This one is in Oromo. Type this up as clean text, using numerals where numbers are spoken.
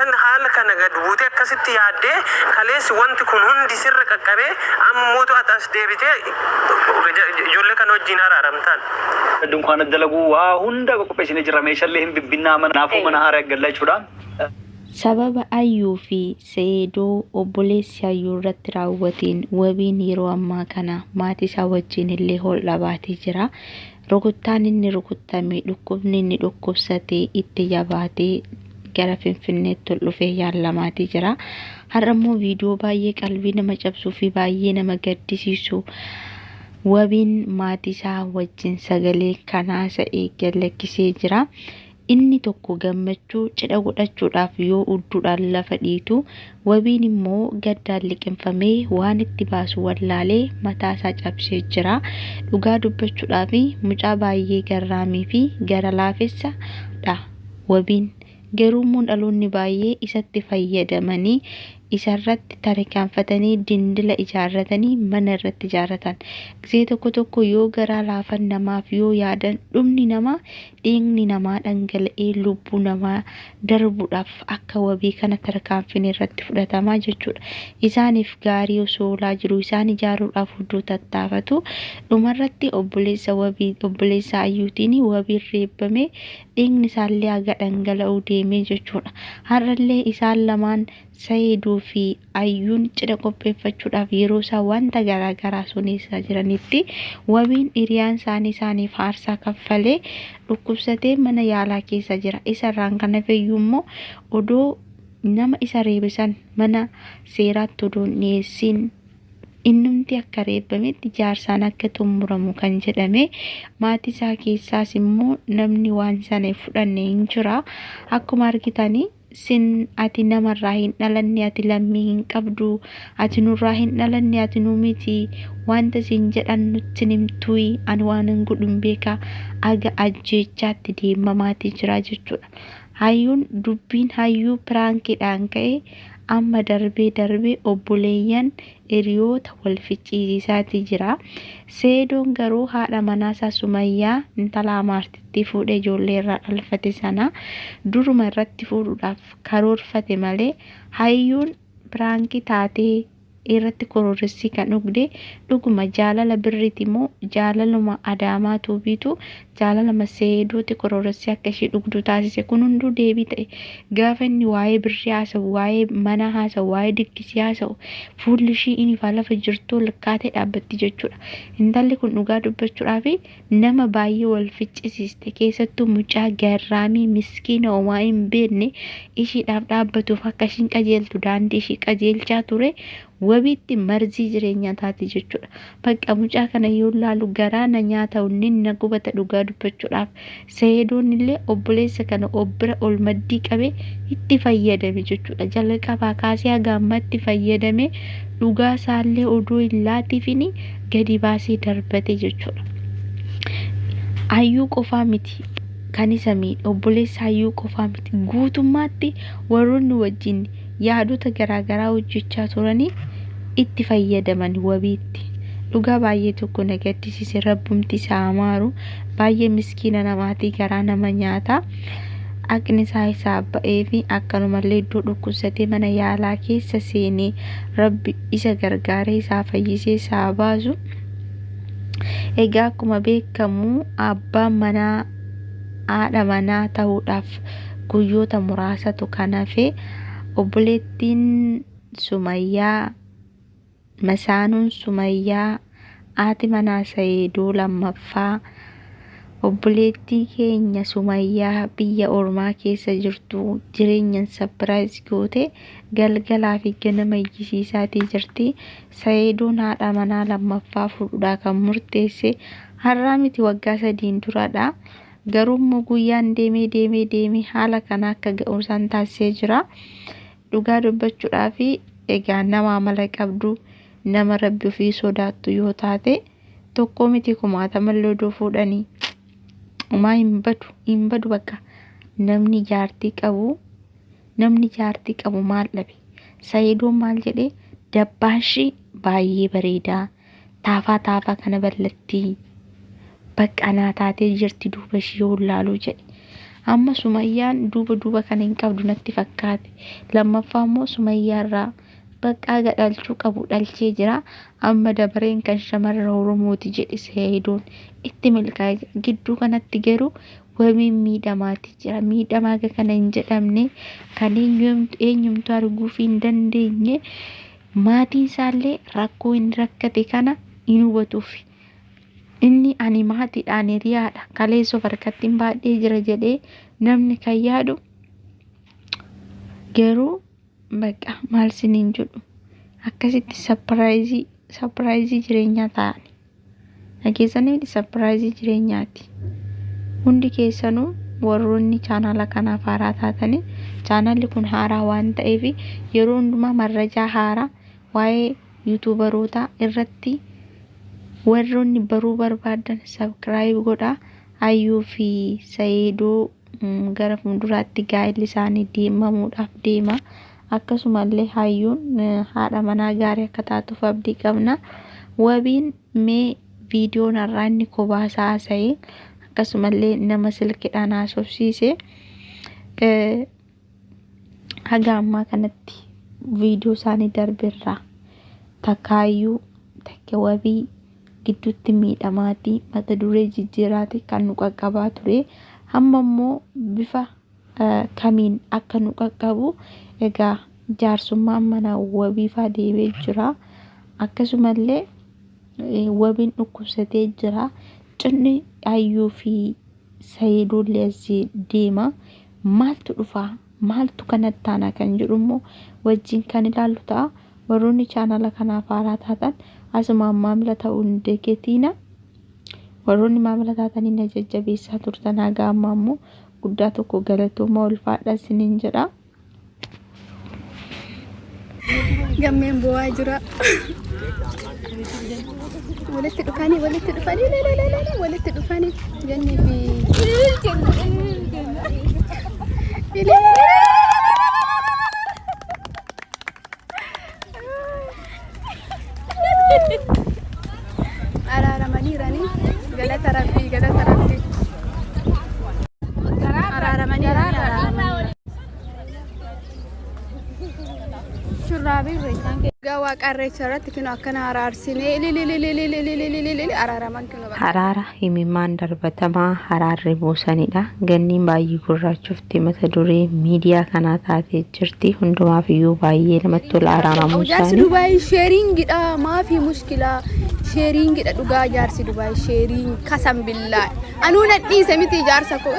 Kan haala kana gad buutee akkasitti yaaddee kaleessi wanti kun hundi sirra qaqqabee amma mootu ati as deebitee ijoollee kana wajjin araaramtaan. Dunkaana dalaguu waa hunda qopheessinee jirra. Meeshaalee hin bibbinnaa mana naafuu mana haaraa gallaa jechuudha. Sababa Ayyuu fi Se'idoo obboleessi Ayyuu irratti raawwateen Wabiin yeroo ammaa kana maatii isaa wajjin illee holqa baatee jira. Rukuttaan inni rukuttame, dhukkubni inni dhukkubsate itti jabaatee gara Finfinneetti ol dhufee yaalamaatii jira. Har'a immoo viidiyoo baay'ee qalbii nama cabsuu fi baay'ee nama gaddisiisu Wabiin maatii isaa wajjin sagalee kan haasa'e gad lakkisee jira. Inni tokko gammachuu cidha godhachuudhaaf yoo udduudhaan lafa dhiitu, Wabiin immoo gaddaan liqimfamee waan itti baasu wallaalee mataa isaa cabsee jira. Dhugaa dubbachuudhaaf mucaa baay'ee garraamii fi gara laafessa dha Wabiin. Garuu immoo dhaloonni baay'ee isatti fayyadamanii isarratti tarkaanfatanii dindila ijaarratanii mana irratti ijaarratan. Gisee tokko tokko yoo garaa laafan namaaf yoo yaadan dhumni namaa dhiigni namaa dhangala'ee lubbuu namaa darbuudhaaf akka wabii kana tarkaanfiin irratti fudhatamaa jechuudha. Isaaniif gaarii osoo oolaa jiru isaan ijaaruudhaaf hunduu tattaafatu. Dhumarratti obboleessa wabii obboleessa ayyuutiin wabiin reebbamee Dhiigni isaallee haga dhangala'uu deeme jechuudha. Har'allee isaan lamaan Sayiiduu fi Ayyuun cidha qopheeffachuudhaaf yeroo isaan wanta garaa garaa soneessaa jiranitti Wabiin hiriyaan isaanii isaaniif aarsaa kaffalee dhukkubsatee mana yaalaa keessa jira. Isa irraan kan hafeyyuu immoo odoo nama isa reebe san mana seeraatti odoo hin dhiyeessiin Innumti akka reebametti jaarsaan akka xummuramu kan jedhame. Maatii isaa keessaas immoo namni waan sana hin fudhanne hin jira. Akkuma argitani sin ati namarraa hin dhalanne, ati lammii hin qabdu, ati nurraa hin dhalanne, ati nu miti, wanta isin jedhan nutti hin himtuyi, ani waan hin godhu hin beeka, aga ajjeechaatti deemamaatii jira jechuudha. Hayyuun dubbiin hayyuu piraankiidhaan ka'e amma darbee darbee obboleeyyan hiriyoota wal ficciisiisaatii jira. Seedoon garuu haadha manaasaa Sumayyaa intala Amaartittii fuudhee ijoollee irraa dhalfate sana duruma irratti fuudhuudhaaf karoorfate malee hayyuun piraankii taatee irratti kororessii kan dhugde dhuguma jaalala birriti moo jaalaluma Adaamaa Tuubiitu jaalalama Seedooti kororessii akka ishii dhugdu taasise? Kun hunduu deebii ta'e. Gaafa inni waa'ee birrii haasa'u, waa'ee manaa haasa'u, waa'ee diggisii haasa'u fuulli ishii inifaa lafa jirtuu ol kaatee dhaabbatti jechuudha. Intalli kun dhugaa dubbachuudhaaf nama baay'ee wal ficcisiiste. Keessattuu mucaa garraamii miskiina homaa hin beekne ishiidhaaf dhaabbatuuf akka ishiin qajeeltu daandii ishii qajeelchaa ture wabiitti marzii jireenyaa taate jechuudha. Bakka mucaa kana yoo laalu garaa na nyaata, onneen na gubata dhugaa dubbachuudhaaf. Sayidoon illee obboleessa kana of bira ol maddii qabee itti fayyadame jechuudha. Jalqabaa kaasee haga ammaatti fayyadame dhugaa isaallee odoo hin laatiifini gadi baasee darbate jechuudha. Ayyuu qofaa miti kan isa miidhe, obboleessa Ayyuu qofaa miti, guutummaatti warroonni wajjin yaadota garaagaraa hojjechaa turanii itti fayyadaman wabiitti. Dhugaa baay'ee tokko na gaddisiise, rabbumti isaa amaaru, baay'ee miskiina namaatii garaa nama nyaata. Haqni isaa isaaf ba'ee fi akkanumallee iddoo dhukkubsatee mana yaalaa keessa seenee rabbi isa gargaaree isaa fayyisee isaa baasu. Egaa akkuma beekamu abbaan manaa haadha manaa ta'uudhaaf guyyoota muraasatu kan hafe. Obboleettiin Sumayyaa, masaanuun Sumayyaa, haati manaa Sayiidoo lammaffaa, obboleettii keenya Sumayyaa biyya ormaa keessa jirtu jireenyan sapiraayiz goote galgalaa fi ganama iyyisiisaatii jirti. Sayidoon haadha manaa lammaffaa fuudhuudhaa kan murteesse har'aa miti, waggaa 3n duradha. Garuu immoo guyyaan deemee deemee deemee haala kana akka ga'u isaan taasisee jira. Dhugaa dubbachuudhaaf egaa nama amala qabdu, nama rabbi ofii sodaattu yoo taate tokko miti kumaatamallee odoo fuudhanii homaa hin badu, hin badu. Bakka namni jaartii qabu, namni jaartii qabu maal dhabe? Sayidoon maal jedhee? Dabbaashii baay'ee bareedaa, taafaa taafaa kana ballattii baqqanaa taatee jirti duuba ishii yoo laaluu jedhe. Amma Sumayyaan duuba duuba kana hin qabdu natti fakkaate. Lammaffaa immoo Sumayyaarraa baqqaa gadhalchuu qabu dhalchee jira. Amma dabareen kan shamarra Oromooti jedhe Sayidoon itti milkaa'ee jira. Gidduu kanatti garuu wabiin miidhamaati jira. Miidhamaa akka kana hin jedhamne kan eenyumtu arguuf hin dandeenye maatiin isaallee rakkoo inni rakkate kana hin hubatuuf. Inni ani maatiidhaan hiriyaadha kaleessa of harkatti hin baadhee jira jedhee namni kan yaadu garuu Baqa maal siniin jedhu akkasitti sapiraayizii sapiraayizii jireenyaa ta'ani. Dhageessanii miti sapiraayizii jireenyaati. Hundi keessanuu warroonni chaanaala kanaaf haaraa taatanii chaanaalli kun haaraa waan ta'eef yeroo hundumaa marrajaa haaraa waa'ee yuutuubarootaa irratti warroonni baruu barbaadan sabkiraayib godhaa. Hayyuu fi Sayiidoo gara fuulduraatti gaa'elli isaanii deemamuudhaaf deema. Akkasumallee hayyuun haadha manaa gaarii akka taatuuf abdii qabna. Wabiin mee viidiyoon har'aa inni kophaa isaa haasa'e akkasumallee nama silkidhaan haasofsiise haga ammaa kanatti viidiyoo isaanii darberraa takkaayyuu takka wabii gidduutti miidhamaatii mata duree jijjiiraatii kan nu qaqqabaa ture. Hamma immoo bifa kamiin akka nu qaqqabu egaa jaarsummaan mana wabiifaa deemee jira. Akkasumallee wabiin dhukkubsatee jira. Cinni Ayyuu fi Sayidoollee asii deema. Maaltu dhufa? Maaltu kanatti aanaa kan jedhu immoo wajjin kan ilaallu ta'a. Warroonni chaanala kanaaf haaraa taatan asumaan maamila ta'uu hin dagatiina. Warroonni maamila taatanii na jajjabeessaa turtan haga ammaa immoo guddaa tokko galatooma ulfaadha isiniin jedha. Gammeen bo'aa jira. Walitti dhufanii walitti dhufanii lalalalala walitti dhufanii jennii fi Araaramaniirani galata rabbii galata rabbii. Araaramaniirani araaramaniirani. Shurraabii irreechaan kee. Dhugaa waaqa irreecha irratti kino akkana araarsinee ilililililililililili araaraman kino bakka. Haraara imimmaan darbatamaa haraarri buusanidha. Ganniin baay'ee gurraachofte mata duree miidiyaa kanaa taatee jirti. Hundumaaf iyyuu baay'ee namatti tola araaramuu Jaarsi isaanii. Dubaay sheeriingidha maafii mushkilaa sheeriingidha dhugaa jaarsi Dubaay sheeriing kasan billaa anuu nan dhiise miti jaarsa koo.